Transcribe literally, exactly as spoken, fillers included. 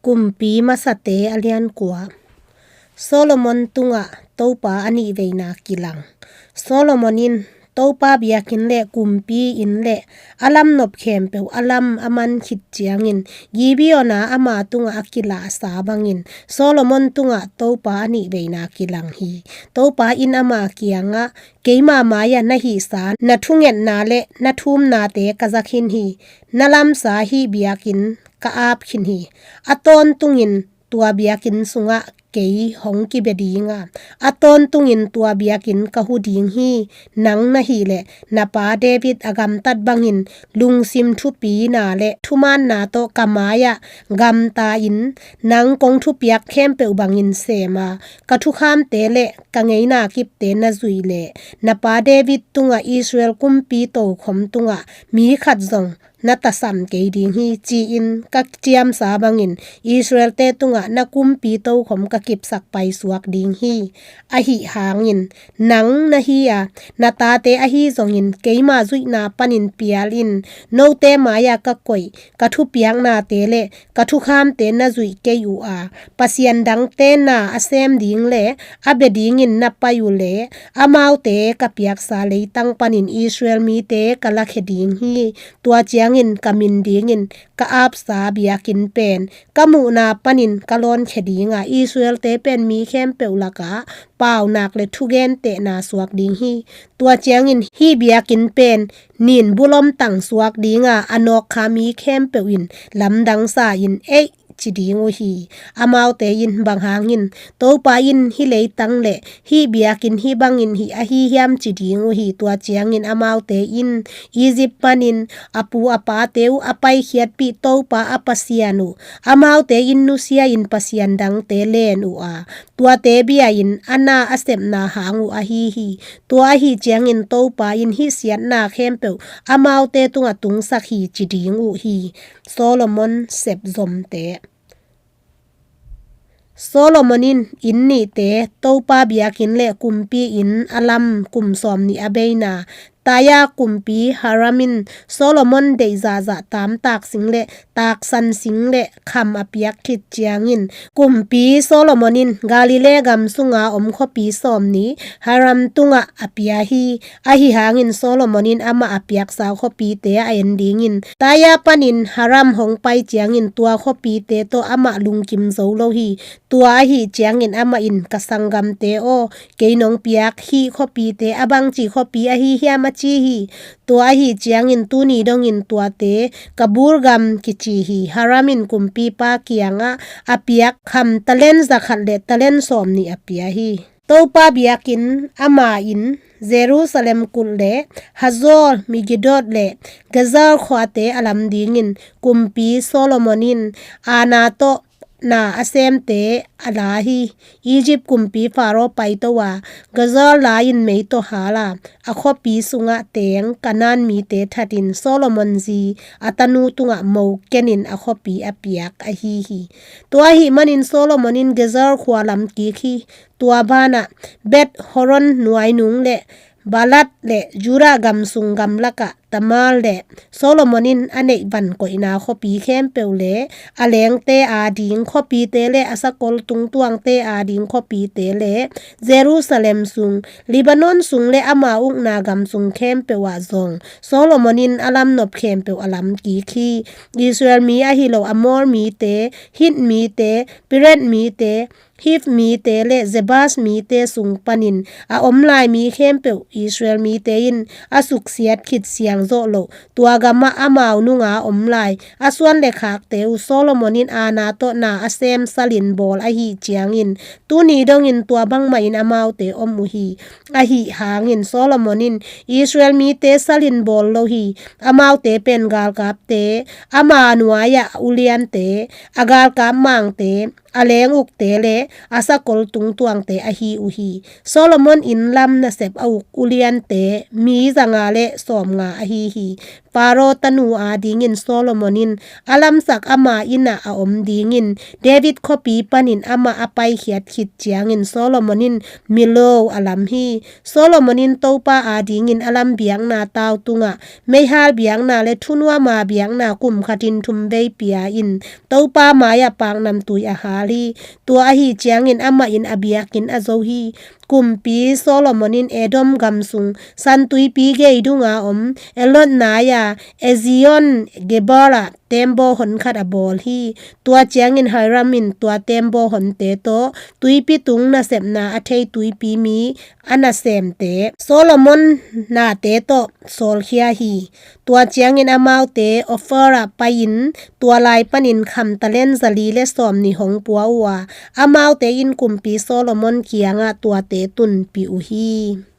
Kumpi Masate a lian kua. Solomon tungah Topa a nihveina kilang. Solomon in Topa biakinn le kumpi inn le a lam nop khempeuh a lam a man khit ciangin Gibeon-a ama tungah a kilahsa bangin Solomon tungah Topa a nihveina kilang hi. Topa in ama kiangah, "Keima mai-ah na hihsa na thungetna le na thumnate ka za khin hi. Na lamsa hih biakinn ka ap khin hi. A tawntungin tua biakinn sungah kei hong kibia ding a, a tawntungin tua biakinn ka hu ding hi. Nang na hih leh na pa David a gamtat bangin lungsim thupina le thumaanna tawh ka mai-ah gamta-in nang kong thupiak khempeuh bangin sem a, ka thukhamte le ka ngeina kipte na zuih leh na pa David tungah Israel kumpi tokhom tungah mi khat zong na tasam kei ding hi," ci-in ka ciamsa bangin Israelte tungah na kumpi tokhom ka kipsak paisuak ding hi. Ahi hangin nang na hi a, na tate ahi zongin keima zuihna panin pial in. Note mai-ah ka koih, ka thupiaknate le ka thukhamte na zuih kei uh a, pasian dangte na a sem ding le a bia dingin na pai uh leh amaute ka piaksa leitang panin Israel mite ka lakhia ding hi. Tua ciangin ka min dingin ka apsa biakinn pen ka muhna panin ka lawnkhia ding a, Israelte pen mi khempeuh lakah paunak le thugentehna suak ding hi. Tua ciangin hih biakinn pen nin bulom tang suak ding a, a nawkkha mi khempeuh in lamdang sa-in, "Eih!" ci ding uh hi. Amaute in, "Bang hangin Topa in hih leitang le hih biakinn hih bangin hih ahi hiam?" ci ding uh hi. Tua ciangin amaute in, "Egypt panin a pu a pate uh a paikhiatpih Topa a Pasian uh, amaute in nusia-in pasian dangte len uh a, tuate bia-in a na a sepna hang uh ahi hi. Tua ahi ciangin Topa in hih siatna khempeuh amaute tungah tungsak hi," ci ding uh hi. Solomon sepzomte. Solomon in inn nihte, Topa biakinn le kumpi inn a lam kum sawm nih a beina, Tyre kumpi Hiram in Solomon deih zahzah tamtak sing le taksan sing le kham a piak khit ciangin, kumpi Solomon in Galilee gam sunga om khuapi sawm nih Hiram tungah a pia hi. Ahi hangin Solomon in amah a piaksa khuapite a en dingin Tyre panin Hiram hong pai ciangin tua khuapite tawh amah lungkim zo lo hi. Tua ahi ciangin amah in, "Ka sanggamte aw, kei nong piak hih khuapite a bangci khuapi ahi hiam?" a ci hi. Tua ahi ciangin, "Tuni dongin tuate Kabul gam kici hi. Hiram in kumpipa kiangah a piak kham talent zakhat le talent sawm nih a pia hi." Topa biakinn ama in Jerusalem kulh le Hazor, Megiddo le Gezer khuate a lam dingin kumpi Solomon in Anna tawh na a semte a la hi. Egypt kumpi Pharaoh paito a, Gezer la-in mei tawh hal a, a khuapi sungah teng Kanaan mite thatin Solomon zi a tanu tungah mo kenin a khuapi a piak ahi hi. Tua ahih manin Solomon in Gezer khua lam kik hi. Tua banah Beth Horon nuainung le Baalat le Judah gam sung gamlakah Tamar le Solomon in a neih van koihna khuapi khempeuh le a lengte ading khuapite le a sakol tungtuangte ading khuapite le Jerusalem sung, Lebanon sung le ama ukna gam sung khempeuh ah zong Solomon in a lam nop khempeuh a lam kik hi. Israel mi ahi lo Amor mite, Hit mite, Piret mite, Hiv mite le Jebus mite sung panin a om lai mi khempeuh Israel mite in a suksiat khit siang zawh loh, tua gamah amau nunga om lai a suan le khakte uh Solomon in Anna tawh na a sem salin bawl ahi ciangin, tuni dongin tua bangmah in amaute om uh hi. Ahi hangin Solomon in Israel mite salin bawl lo hi. Amaute pen galkapte, ama nuai-ah a uliante, a galkap mangte, a leng ukte le a sakol tungtuangte ahi uh hi. Solomon inn lam nasep a uk uliante mi zanga le sawmnga ahi hi. Faro tanu adingin Solomon in a lamsak ama innah a om dingin David khuapi panin amah a paikhiat khit ciangin Solomon in Millo a lam hi. Solomon in Topa adingin a lam biakna tau tungah meihal biakna le thunuama biakna kum khatin thumvei pia in Topa mai-ah paknamtui a hal hi. Tua ahi ciangin amah in a biakinn a zo hi. Kumpi Solomon in Edom gam sung San tuipi gei dunga om Elot nai-a Ezion Geber ah tembaw honkhat a bawl hi. Tua ciangin Hiram in tua tembaw honte tawh tuipi tung nasepna a thei tuipi mi a nasemte Solomon nate tawh sawlkhia hi. Tua ciangin amaute Ofir ah pai-in tua lai panin kham talent zali le sawmnih hong pua uh a, amaute in kumpi Solomon kiangah tuate tunpih uh hi.